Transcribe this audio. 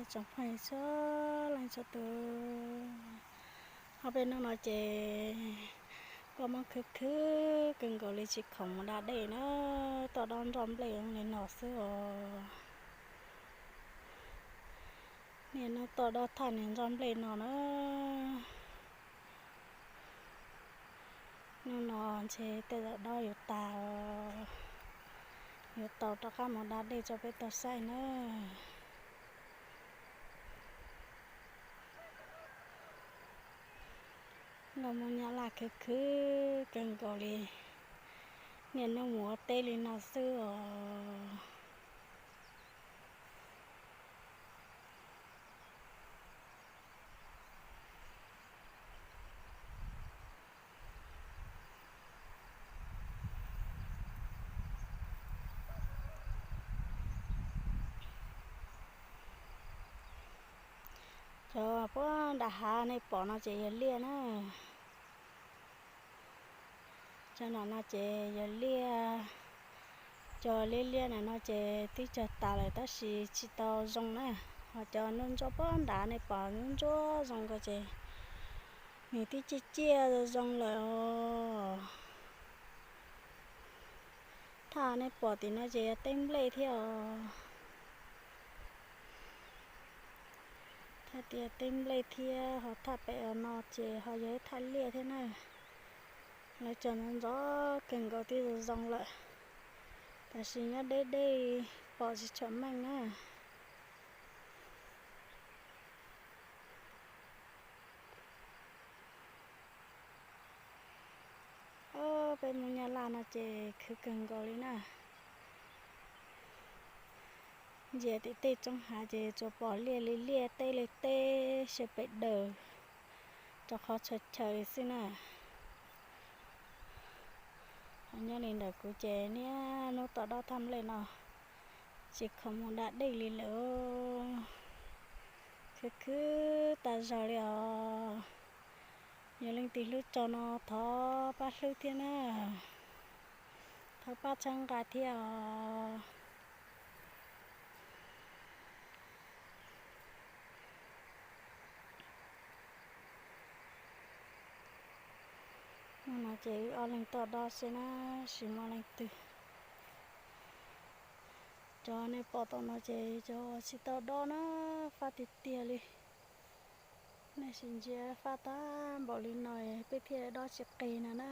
Tsoom phooj ywg txhua leej txhua tus, ob peb hnub no ces kua muag khwb khwb kawg nkaus li tsis khoom mus da dej na, toj dob nroj nplej li no xwb os. Niaj hnub toj dob thaj niag nroj nplej no na. Hnub no ntshe tej zaum dob yuav tas, yuav tau rov qab mus da dej tso peb tau saib na. Los mus Nyab Laj khwv khwv kawg nkaus li, niaj hnub mus ua teb li no xwb os. Cov puag nram hav nej pom no ces yog liaj na. Cov no no ces yog liaj, cov liaj liaj na no ces twb cog tas lawm tab sis tsis tau zoo na. Ho cov ntsuab ntsuab puag nrad nej pom ntsuab ntsuab zoo ko ces nws twb ciaj ciaj zoo zoo lawm os. Thaj nej pom tim no ces yog teb nplej thiab os. Thaj tias teb nplej thiab ho thaj pem no ces ho yog ib thaj liaj thiab na. Lawv cog ntxov ntxov kawg nkaus twb zoo zoo lawm, tab sis nyob deb deb pom tsis tshua meej na. Ob peb mus Nyab Laj no ces khwv kawg nkaus li na. Ntsia tim tej roob hav ces tsuas pom liaj li liaj teb li teb xyaw pem daws, rau qhov txhua chaw li xwb na. Ho nyob li ntawm kuv ces niaj hnub toj dob thaj nplej no, tsis khoom mus da dej li lawm. Khwv khwv tag zog li os. Yog leej twg hlub tso no thov pab hlub thiab na, thov pab txhawb nqa thiab os. Hnub no ces wb ob leeg toj dob xwb na, tsis muaj leej twg. Cov nej pom tau no ces cov tsis tau dob na, fab tiag tiag li. Nej sim ntsia fab tag npaum li no peb thiaj dob tsis qis no na.